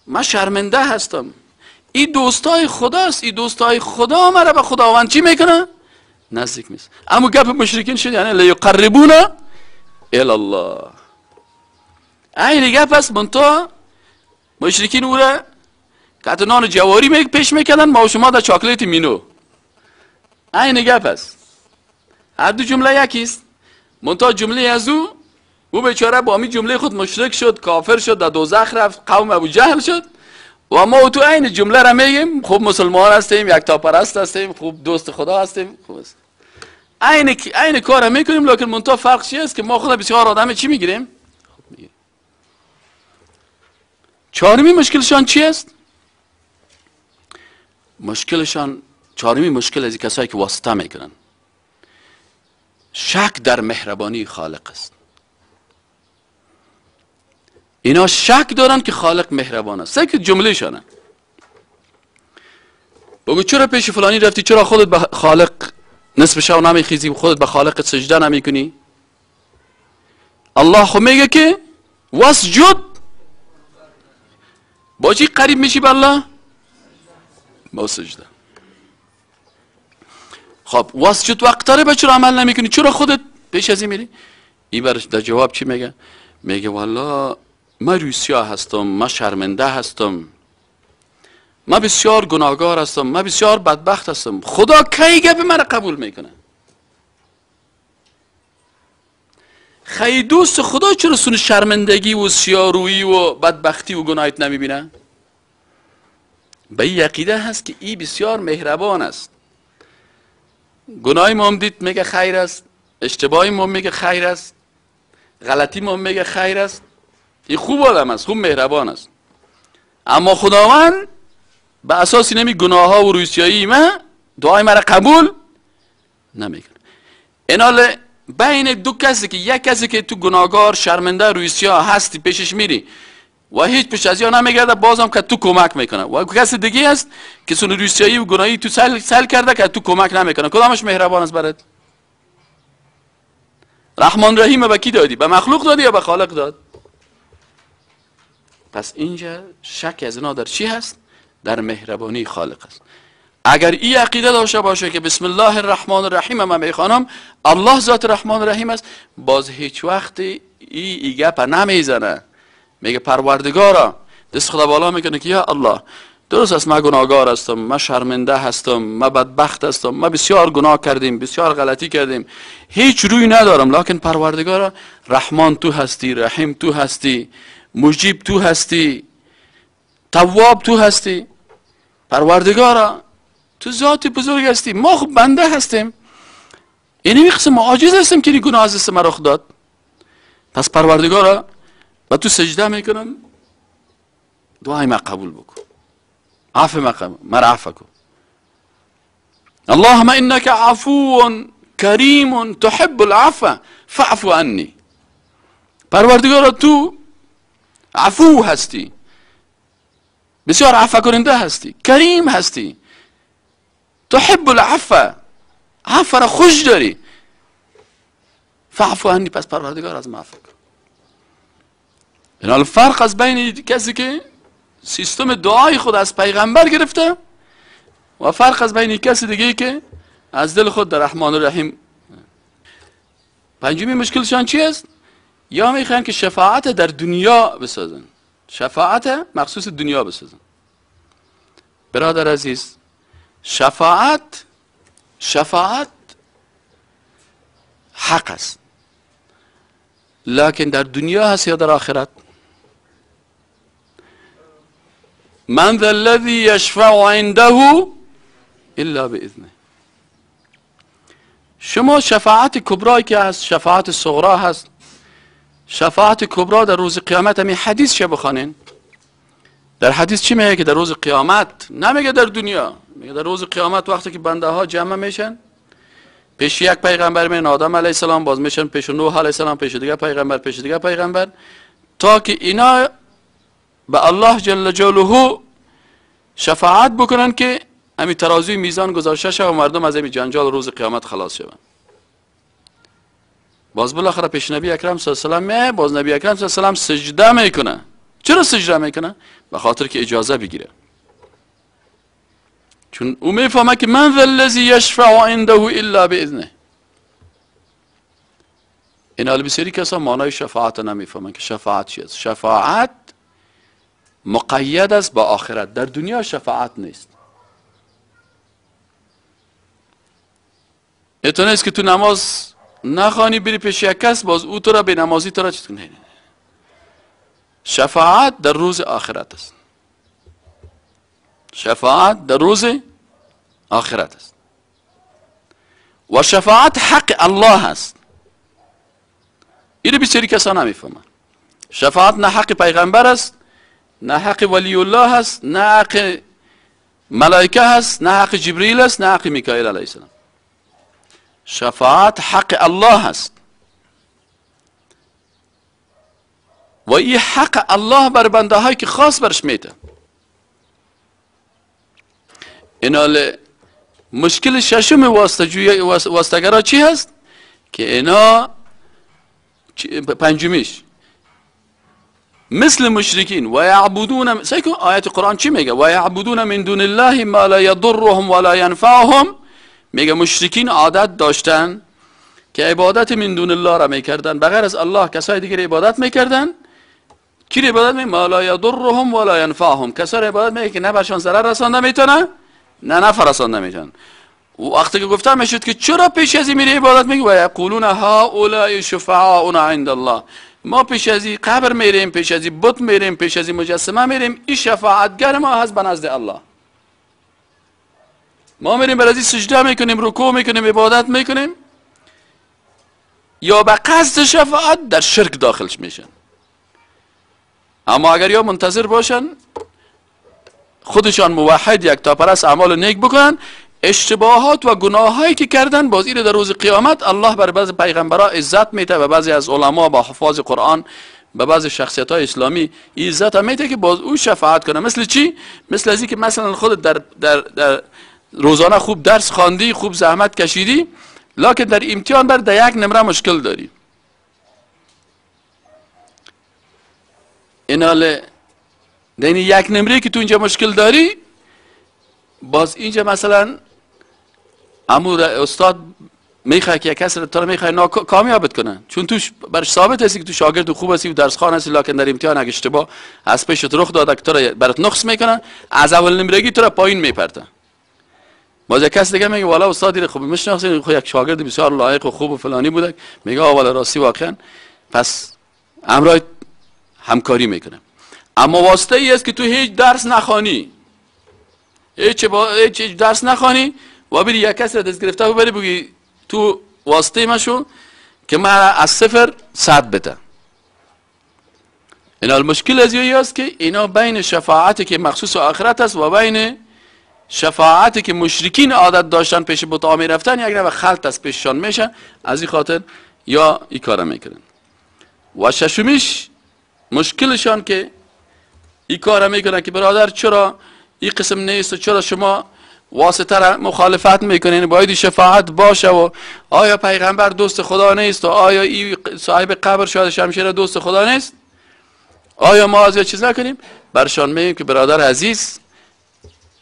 من شرمنده هستم، این دوستای خداست، این دوستای خدا مرا به خداوند چی میکنه؟ نزدیک میسه. اما گپ مشرکین شد، یعنی لیقربون الی الله. این گپ است، منتها مشرکین او را که نان جواری پیش میکردن، ما و شما در چاکلیت مینو. این گپ است، هر دو جمله یکیست، منتها جمله از او بیچاره با می جمله خود مشرک شد، کافر شد، در دوزخ رفت، قوم ابو جهل شد. و ما تو این جمله را میگیم خوب مسلمان هستیم، یکتاپرست هستیم، خوب دوست خدا هستیم، خوب است. عین کار میکنیم، لکن منتها فرق چی است که ما خود بسیار آدم چی میگیریم؟ خوب میگیریم. چهارمی مشکلشان چی است؟ مشکلشان چهارمی مشکل از کسایی که واسطه میکنن، شک در مهربانی خالق است. اینا شک دارن که خالق مهربان است. سه که جمله شانه، بگو چرا پیش فلانی رفتی، چرا خودت به خالق نصف شب نمیخیزی، خودت به خالق سجده نمیکنی؟ الله خو میگه که واسجد، با چی قریب میشی به الله؟ با سجده. خب واسجد واقترب چرا عمل نمیکنی؟ چرا خودت پیش از این میری؟ این برش در جواب چی میگه؟ میگه والله من روسیا هستم، من شرمنده هستم، من بسیار گناهگار هستم، من بسیار بدبخت هستم، خدا کی گپ مرا قبول میکنه؟ خیلی دوست خدا چرا سون شرمندگی و سیارویی و بدبختی و گناهیت نمیبینه؟ به این عقیده هست که ای بسیار مهربان است. گناه ما هم دید میگه خیر است، اشتباهی ما میگه خیر است، غلطی ما میگه خیر است، این خوب آدم است، خوب مهربان است. اما خداوند به اساس نمی گناه ها و روسیایی ما دعای مرا قبول نمیکنه. اینال بین دو کسی که یک کسی که تو گناهگار شرمنده روسیا هستی پیشش میری و هیچ پیش از یا نمیگرده، بازم که تو کمک میکنه، و کسی دیگه است که سون روسیایی و گناهی تو سل کرده که تو کمک نمیکنه، کدامش مهربان است برات؟ رحمان رحیم به کی دادی؟ به مخلوق دادی یا به خالق داد؟ پس اینجا شک از اینا در چی هست؟ در مهربانی خالق است. اگر این عقیده داشته باشه که بسم الله الرحمن الرحیم من میخوانم، الله ذات رحمان الرحیم است، باز هیچ وقت ای گپ نمیزنه. میگه پروردگارا، دست خدا بالا میکنه که یا الله درست است من گناهگار هستم، من شرمنده هستم، من بدبخت هستم، من بسیار گناه کردیم، بسیار غلطی کردیم، هیچ روی ندارم، لکن پروردگارا رحمان تو هستی، رحیم تو هستی، مجیب تو هستی، تواب تو هستی، پروردگارا تو ذات بزرگ هستی، ما خب بنده هستیم، اینی قسم ما عاجز هستیم که این گناه از دست ما رخ داد، پس پروردگارا و تو سجده میکنم، دعای ما قبول بکن، عفو ما قبول، مرا عفو کن. اللهم انك عفو کریم تحب العفو فاعف عنی. پروردگارا تو عفو هستی، بسیار عفو کننده هستی، کریم هستی، تحب العفو، عفو را خوش داری، فاعف عنی، پس پروردگار از ما عفو کن. این الفرق از بین کسی که سیستم دعای خود از پیغمبر گرفته و فرق از بین کسی دیگه که از دل خود در رحمان الرحیم. پنجمی مشکلشان چی است؟ یا میخوان که شفاعت در دنیا بسازن، شفاعت مخصوص دنیا بسازن. برادر عزیز، شفاعت حق است، لکن در دنیا هست یا در آخرت؟ من ذا الذي يشفع عنده الا باذنه. شما شفاعت کبرا که هست، شفاعت صغرا هست، شفاعت کبرا در روز قیامت، همین حدیث چه بخوانین؟ در حدیث چی میگه؟ که در روز قیامت، نمیگه در دنیا، میگه در روز قیامت وقتی که بنده ها جمع میشن، پیش یک پیغمبر می آدم علیه السلام، باز میشن پیش نوح علیه السلام، پیش دیگه پیغمبر، پیش دیگه پیغمبر، تا که اینا به الله جل جلاله شفاعت بکنن که همین ترازوی میزان گذاشته شود و مردم از این جنجال روز قیامت خلاص شوند. باز بالاخره پیش نبی اکرم صلی الله علیه و سلم، باز نبی اکرم صلی الله علیه و سلم سجده میکنه. چرا سجده میکنه؟ به خاطر که اجازه بگیره، چون او میفهمه که من ذا الذی یشفع عنده الا باذنه. این حال بسیاری کسا معنای شفاعت نمیفهمن که شفاعت چی است. شفاعت مقید است با آخرت، در دنیا شفاعت نیست. اتو نیست که تو نماز نخوانی بری پیش یک کس باز او تو را به نمازی تو را چیز کنه. شفاعت در روز آخرت است. شفاعت در روز آخرت است و شفاعت حق الله است. اینو بسیاری کسان نمیفهمند. شفاعت نه حق پیغمبر است، نه حق ولی الله است، نه حق ملائکه است، نه حق جبریل است، نه حق میکائیل علیه السلام. شفاعت حق الله است و این حق الله بر بنده هایی که خاص برش میده. اینا مشکل ششم واسطه‌گرا چی هست؟ که اینا پنجمیش مثل مشرکین و یعبدون. سیکن آیت قرآن چی میگه؟ و یعبدون من دون الله ما لا یضرهم ولا ینفعهم. میگه مشرکین عادت داشتن که عبادت من دون الله را میکردن، بغیر از الله کسای دیگر عبادت میکردن. کی را عبادت می؟ ما لا یضرهم ولا ینفعهم. کسای را عبادت میکنن که نه برشان ضرر رسانده میتونه نه نفع رسانده میتونه. وقتی که گفته میشد که چرا پیش از این میری عبادت میگی؟ و یقولون هؤلاء شفعاؤنا عند الله. ما پیش از این قبر میریم، پیش از این بت میریم، پیش از این مجسمه میریم، این شفاعتگر ما هست به نزد الله. ما میریم بر از این سجده میکنیم، رکوع میکنیم، عبادت میکنیم، یا به قصد شفاعت در شرک داخلش میشن. اما اگر یا منتظر باشن خودشان موحد یک تا پرست اعمال نیک بکنن، اشتباهات و گناهایی که کردن باز این در روز قیامت الله بر بعض پیغمبرا عزت میده و بعضی از علما با حفاظ قرآن به بعضی شخصیت های اسلامی عزت میده که باز او شفاعت کنه. مثل چی؟ مثل از که مثلا خودت در در در روزانه خوب درس خواندی، خوب زحمت کشیدی، لکن در امتحان بر در یک نمره مشکل داری. اینال در این یک نمره که تو اینجا مشکل داری، باز اینجا مثلا امور استاد میخواد که یک کس رو تو رو میخواد کامیابت کنه، چون توش برش ثابت هستی که تو شاگرد خوب هستی و درس خوان هستی، لکن در امتحان اگه اشتباه از پیشت رخ داده که تو رو برات نقص میکنن، از اول نمرگی تو رو پایین میپرته. باز یک کس دیگه میگه والا استاد خوب میشناسین، خب یک شاگرد بسیار لایق و خوب و فلانی بوده، میگه والا راستی واقعا، پس امرای همکاری میکنه. اما واسطه ای است که تو هیچ درس نخوانی، هیچ درس نخوانی و بری یک کس را دست گرفته و بری بگی تو واسطه ما شو که من از 0 100 بده. اینا المشکل از یه است که اینا بین شفاعتی که مخصوص آخرت است و بین شفاعتی که مشرکین عادت داشتن پیش بت‌ها میرفتن یک نوع خلط از پیششان میشه، از این خاطر یا این کار میکنن. و ششمیش مشکلشان که این کار میکنن که برادر چرا این قسم نیست و چرا شما واسطه را مخالفت میکنین، باید شفاعت باشه و آیا پیغمبر دوست خدا نیست و آیا این صاحب قبر شاید شمشیر دوست خدا نیست، آیا ما از چیز نکنیم؟ برشان میگیم که برادر عزیز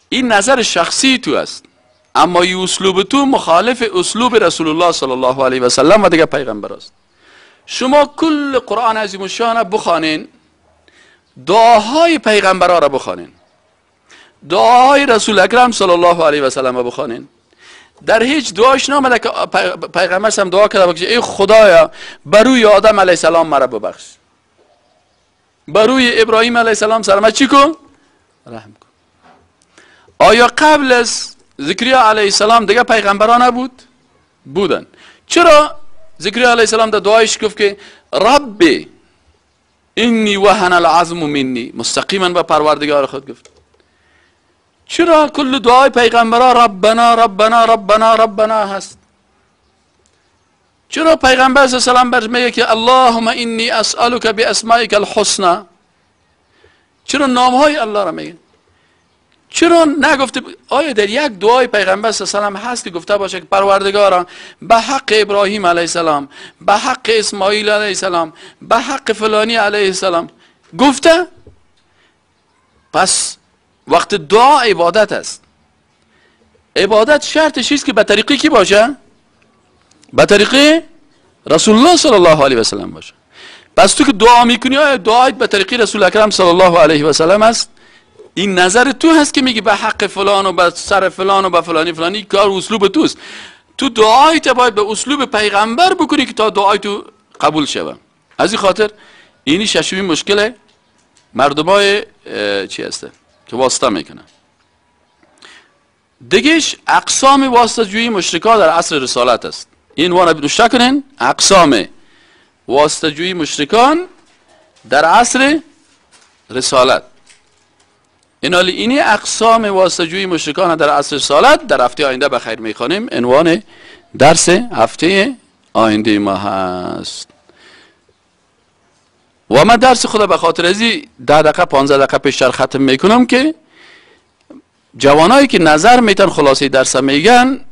این نظر شخصی تو است، اما این اسلوب تو مخالف اسلوب رسول الله صلی الله علیه و سلم و دیگه پیغمبر است. شما کل قرآن عظیم الشان بخوانین، دعاهای پیغمبرها را بخوانین، دعاهای رسول اکرم صلی الله علیه و سلم بخوانین، در هیچ دعاش نامده که پیغمبر هم دعا کرده باشه ای خدایا بروی آدم علیه السلام مرا ببخش، بروی ابراهیم علیه السلام سر چی کن؟ رحم کن. آیا قبل از زکریا علیه السلام دیگه پیغمبران نبود؟ بودن. چرا زکریا علیه السلام در دعایش گفت که رب انی وهن العظم منی، مستقیما به پروردگار خود گفت. چرا کل دعای پیغمبران ربنا ربنا ربنا ربنا هست؟ چرا پیغمبر صلی الله علیه و سلم برش میگه که اللهم انی اسألک باسمائک الحسنی؟ چرا نامهای الله را میگه؟ چرا نگفته؟ آیا در یک دعای پیغمبر صلی الله علیه و سلم هست که گفته باشه که پروردگارا به حق ابراهیم علیه السلام، به حق اسماعیل علیه السلام، به حق فلانی علیه السلام گفته؟ پس وقت دعا عبادت است. عبادت شرطش است که به طریقی کی باشه؟ به طریقی رسول الله صلی الله علیه و سلم باشه. پس تو که دعا میکنی، آیا دعایت به طریقی رسول اکرم صلی الله علیه و سلم است؟ این نظر تو هست که میگی به حق فلان و به سر فلان و به فلانی فلانی، کار اسلوب توست. تو دعایت باید به اسلوب پیغمبر بکنی که تا دعای تو قبول شوه. از این خاطر اینی ششمین مشکل مردمای چی هسته که واسطه میکنه. دیگهش اقسام واسطه جویی مشرکا در عصر رسالت است. این وانه نوشته کنین، اقسام واسطه جویی مشرکان در عصر رسالت. این حالی اینی اقسام واسطه جویی مشرکان در عصر رسالت در هفته آینده به خیر میخوانیم. عنوان درس هفته آینده ما هست. و من درس خدا به خاطر ازی 10 دقیقه 15 دقیقه پیشتر ختم میکنم که جوانایی که نظر میتن خلاصه درس میگن،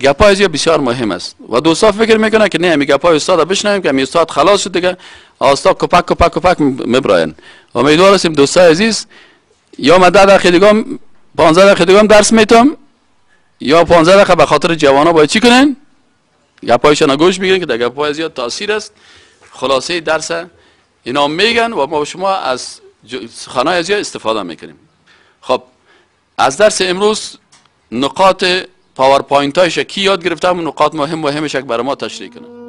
گپای ازی بسیار مهم است. و دوستا فکر میکنن که نه همی گپای استاد بشنویم که همی استاد خلاص شد دیگه، استاد کپک کپک کپک میبراین. امیدوار هستیم دوستای عزیز، یا من 10 دقیقه دیگه 15 دقیقه دیگه درس میتم، یا 15 دقیقه به خاطر جوانا باید چی کنن؟ گپایشان گوش بگیرن که در گپای ازی تاثیر است. خلاصه درس اینا میگن و ما با شما از سخنای ازی استفاده میکنیم. خب از درس امروز نقاط PowerPoint هایش کی یاد گرفتم، نقاط مهم مهمش برای ما تشریح کنه.